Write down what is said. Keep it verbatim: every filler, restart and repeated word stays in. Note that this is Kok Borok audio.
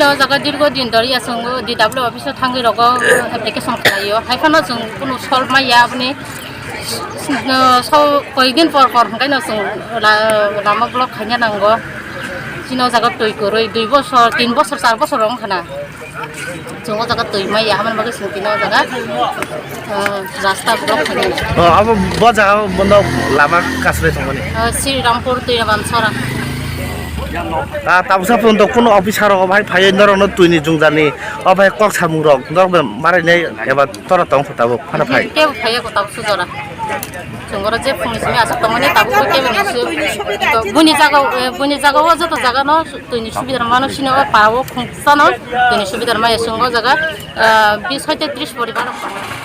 O jaga dirgo din dori ya chwng D W office o thangwi rogo application khlaio. Hai phano chwng kunu solve maya aboni, uh, so koyekdin por por hwnkhe no chwng la-, lama block khaina nango. Chini o jaga twi kwrwi dui bosor, tin bosor, char bosor wng khana. Chwng o jaga twi maya, hamani bagwi chwng tini o jaga, uh, rasta block khaina. Oh, abo bo jaga bono lama kasle tongmani. Uh, Sri Rampur twi Rabansora. Ah, tabuksa pun to kuno officer rok bai phai norok no twi ni jung jani. O bai kok samung rok norok bai marai nai eba tora tong kho tabuk phana phai. Kebo phaiya ko tabuk sujora. Chwng oro je phungni simi aswk tongmani tabuk bo kebo ni su-, to buni jaga, eh, buni jaga o joto jaga no twi ni subidar mano sini o pa o khungsa no twi ni subidar maya chwng o jaga, ah, bis hoite tris poribar rok.